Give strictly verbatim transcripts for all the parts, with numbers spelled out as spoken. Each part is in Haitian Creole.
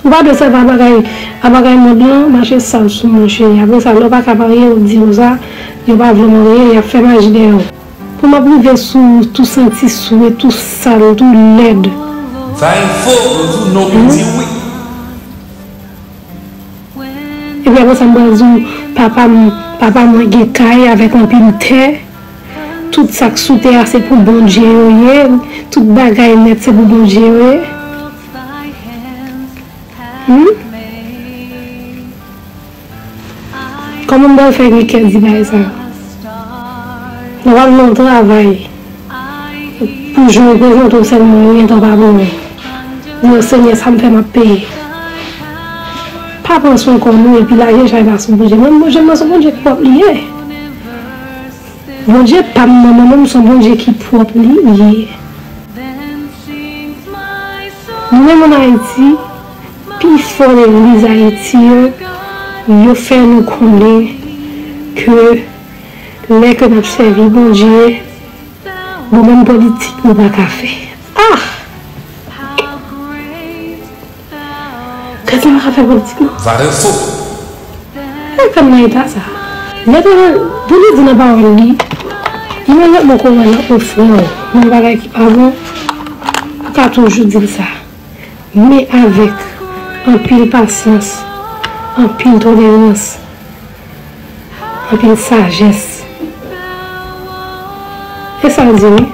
Ou pa dwe sèvi a bagay, a bagay mond lan, mache sal sou moun, cheri. Apre sa, lè w pa ka marye, yo di konsa, yo pa vle w marye, y ap fè maji dèyè w. Pou m ap rive sou tou santi sou e tou sal, tou lèd. Sa enfo, yo di w non, ou di wi. Epi apre sa, m pral di w, papa m, papa mwen gen kay avèk anpil tè. Tout sa k sou tè a, se pou Bondye yo ye. Tout bagay nèt, se pou Bondye yo ye. Hmm? Kòman m pral fè gen kè di bagay sa yo? Lè w al nan yon travay, pou jan w prezante w sèlman, yo gentan pa bon. Di yo, Senyè, sa m fè, m ap peye. Pa pran swen kò nou epi lage chay la sou Bondye. Men Bondye, mwen se Bondye ki pwòp li ye. Bondye pa m nan, mwen menm, se yon Bondye ki pwòp li ye. Nou menm ann Ayiti, pifò legliz Ayiti yo, yo fè nou konnen ke lè ke n ap sèvi Bondye, bon, menm politik nou pa ka fè. Ah! Kretyen pa ka fè politik, non. Valè fo. E fè m nan eta sa. Lè pou li di nan pawòl li, imedyatman ke w wè l ap ofri w yon bagay ki pa bon, ou ka toujou di l sa. Men avèk anpil pasyans, anpil tolerans, anpil sajès. E sa l di wi.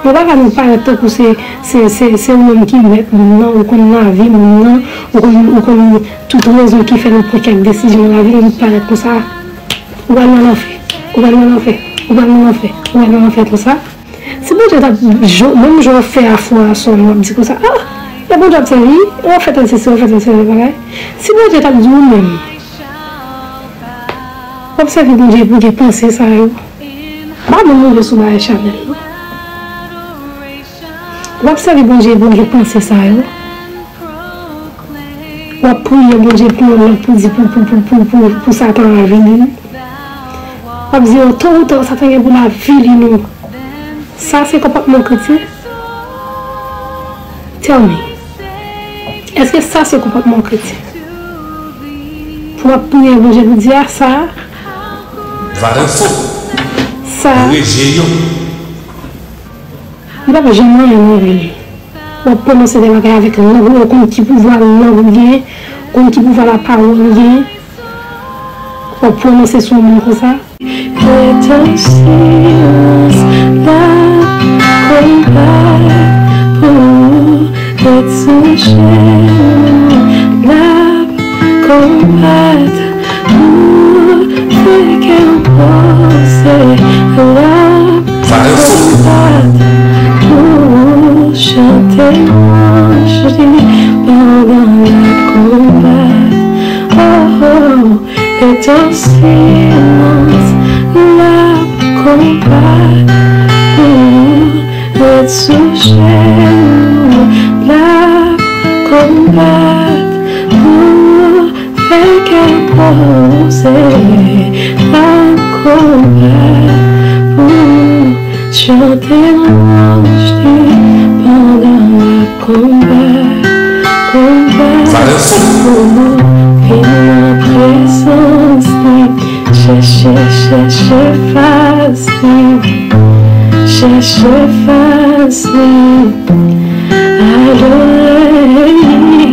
Ou pa ka vin parèt tankou se, se, se, se ou menm ki mèt moun nan, ou konn lavi moun nan, ou konn, ou konn tout rezon ki fè l pran kèk desizyon nan lavi l, ou vin parèt konsa. Ou pral nan lanfè, ou pral nan lanfè, ou pral nan lanfè, ou pral nan lanfè konsa. Si Bondye t ap jo-, menm jan w ap fè afwazisman, w ap di konsa, ah, lè Bondye ap sèvi, w ap fè tèl sesi, w ap fè tèl sesi bagay. Si Bondye t ap di w menm, w ap sèvi Bondye pou gen panse sa yo. Pa moun rive sou bagay chanèl, non. W ap sèvi Bondye pou gen panse sa yo. W ap priye Bondye pou yon lòt, pou di, pou, pou, pou, pou, pou, pou Satan avili nou. W ap di, yo, to ou ta, Satan gen pou l avili nou. Sa se konpòtman kretyen? Tell me. Èske sa se konpòtman kretyen? Pou w ap priye Bondye pou di, a, sa, Valè fo. Sa, rejeyon. Li pa janm anyen nan vi li. W ap pwononse de bagay avèk lang ou, ou konn ki pouvwa lang ou gen, ou konn ki pouvwa lapawòl ou gen. W ap pwononse sou yon moun konsa. Etan silans la konbat pou ret sou chemen la konbat pou fè kè w poze la konbat pou chante lwanj li pandan l ap konbat. Oh, oh, etan silans l ap konbat pou ret sou chemen l ap konbat pou fè kè poze l ap konbat pou chante lwanj li pandan l ap konbat, konbat pou vin nan prezans li. Chèche, chèche fas li, chèche fas li. Adore li,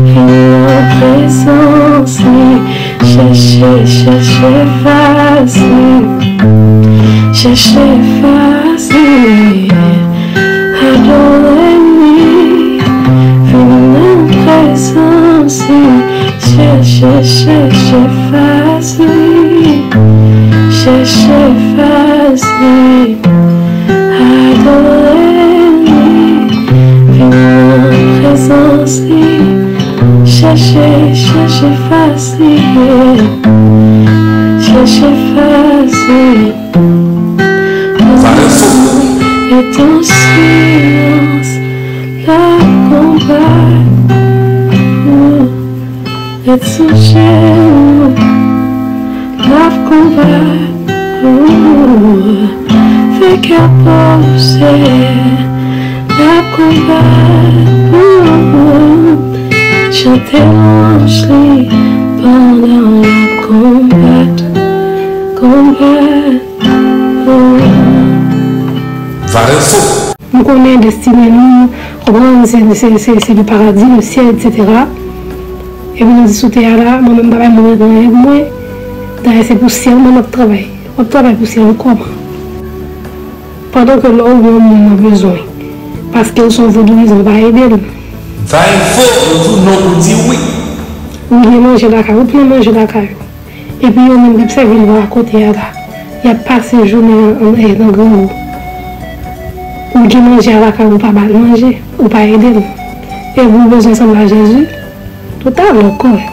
vin nan prezans li. Chèche, chèche fas li, chèche fas li. Adore li, vin nan prezans li. Chèche, chèche fas li, chèche fas li. Adore li, vin nan prezans li. Chèche, chèche fas li, chèche fas li. Etan silans la konbat pou ret sou chemen l ap konbat pou fè kè poze l ap konbat pou Chante lwanj li pandan l ap konbat, konbat pou ou. Varenfo. Nou konnen destine nou, konprann, se, se, se, se le paradi, le syèl, etsetera. Epi nou di sou tè a la, mwen menm pa bay moun rantre nan rèv mwen. Dayè se pou syèl mwen m ap travay. W ap travay pou syèl ou kòman? Pandan ke lè w wè yon moun nan bezwen, paske l se yon vodouyizan, ou pa ede l. Varenfo, ou di non, ou di wi. Ou gen manje lakay, ou pran manje lakay ou. Epi yo menm k ap sèvi nou akote a la, y ap pase jounen an, an, nan grangou. Ou gen manje a lakay ou, ou pa ba l manje, ou pa ede l. Epi ou bezwen sanble a Jezi? Ou ta lòk, wi.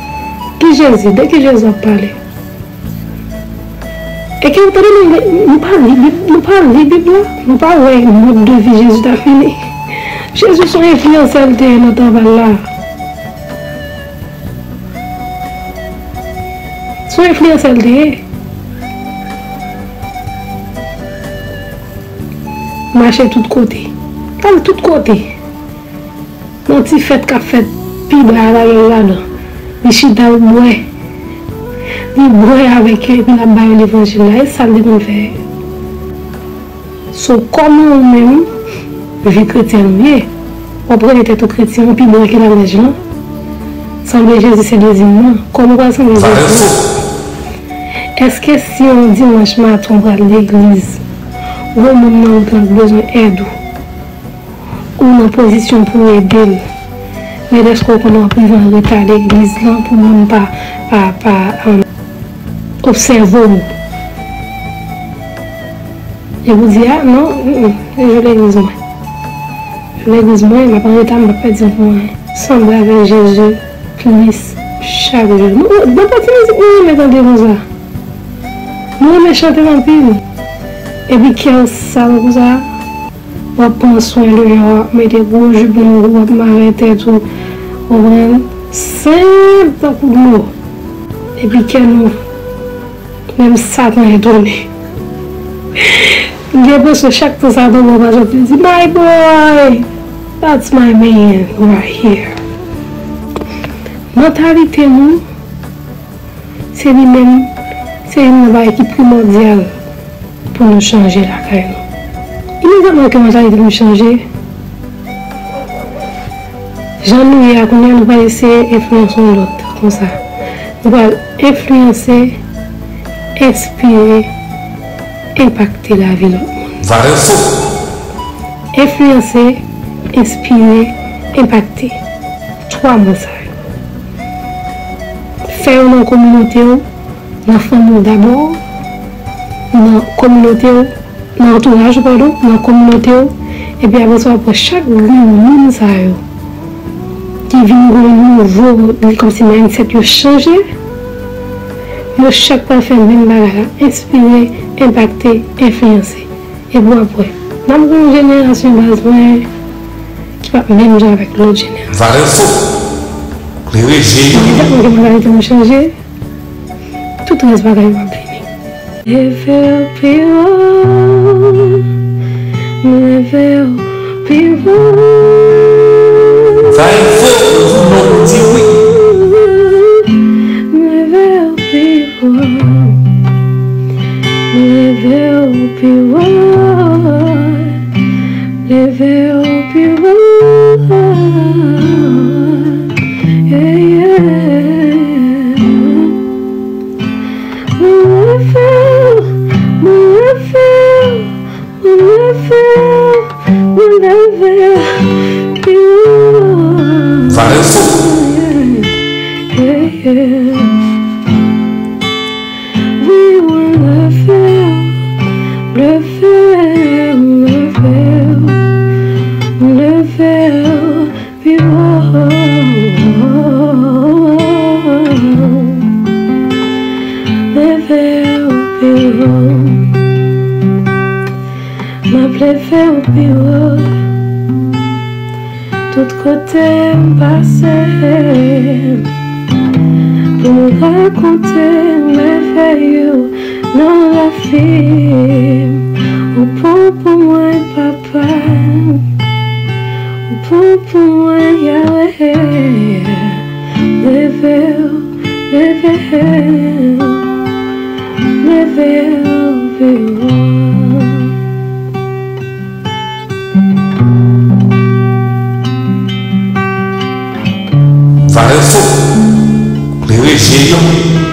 Ki Jezi? De ki Jezi w ap pale? E ke w tande nou, nou pa li Bib, nou pa li Bib la, nou pa wè mòd de vi Jezi ta fini. Jezi se yon enfliyansè l te ye nan travay la. Se yon enfliyansè l te ye. Mache tout kote. L al tout kote. Nan ti fèt k ap fèt, pi ba a lage l ladan. Li chita, l bwè. Li bwè avèk yo, epi l ap ba yo levanjil la. E sa l te konn fè. So, kòman ou menm, vi kretyen ou ye, w ap rele tèt ou kretyen, ou pi bwè ke lalèj lan? Sanble Jezi se dezim nan. Kòman w pral sanble Jezi? Èske si yon dimanch maten w pral legliz, ou wè moun nan wout lan k bezwen èd ou, ou nan pozisyon pou w ede l, men dèske w konn w ap rive an reta legliz lan pou moun pa, pa, pa, um, obsève w. Epi w di, a, non, mm, mm, se jou legliz mwen. Jou legliz mwen, m ap an reta, m p ap pèdi yon pou anyen. Sanble avèk Jezi plis chak jou. Nou, gen pati mizik nou renmen tande konsa. Nou renmen chante l anpil. Epi kè w sal konsa. W ap pran swen de yo, w ap mete gwo jip nan ou, w ap mare tèt ou, w konprann? Senp tankou dlo. Epi kè nou, menm Satan etone. M gen enpresyon chak tan Satan wè w pa sòti, li di, "My boy, that's my man right here." Mantalite nou, se li menm, se youn nan bagay ki primòdyal pou nou chanje lakay nou. Imedyatman ke mantalite nou chanje, jan nou ye a kounye a, nou pral eseye enfliyanse yon lòt konsa. Nou pral enfliyanse, enspire, enpakte lavi lòt moun. Varenfo. Enfliyanse, enspire, enpakte. Twa mo sa yo. Fè yo nan kominote w, nan fanmi w dabò, nan kominote w, nan antouraj ou, padon, nan kominote w, epi apre sa, w ap wè chak grenn moun sa yo ki vin gen yon nouvo, li kòmsi mindset yo chanje, yo chak pral fè menm bagay la, enspire, enpakte, enfliyanse. Epi w ap wè, n ap gen yon jenerasyon baz mwen ki p ap menm jan avèk lòt jenerasyon. Varenfo, klere je yo. Imedyatman ke mantalite nou chanje, tout rès bagay yo ap vini. Leve w pi wo, leve w pi wo. Varenfo, ou di non, ou di wi. Leve w pi wo, leve w pi wo, leve w pi wo. Yeah, yeah. Mwen leve w, mwen leve w, mwen leve w, mwen leve w pi wo. Varenfo. Yeah, yeah. Wi, mwen leve w, leve w, leve w, leve w pi wo. Leve w pi wo. M ap leve w pi wo. Tout kote m pase, pou m rakonte mèvèy ou nan lavi m. Ou bon pou mwen, papa. Ou bon pou mwen, Yahweh. Parèy fou. Klere je yo.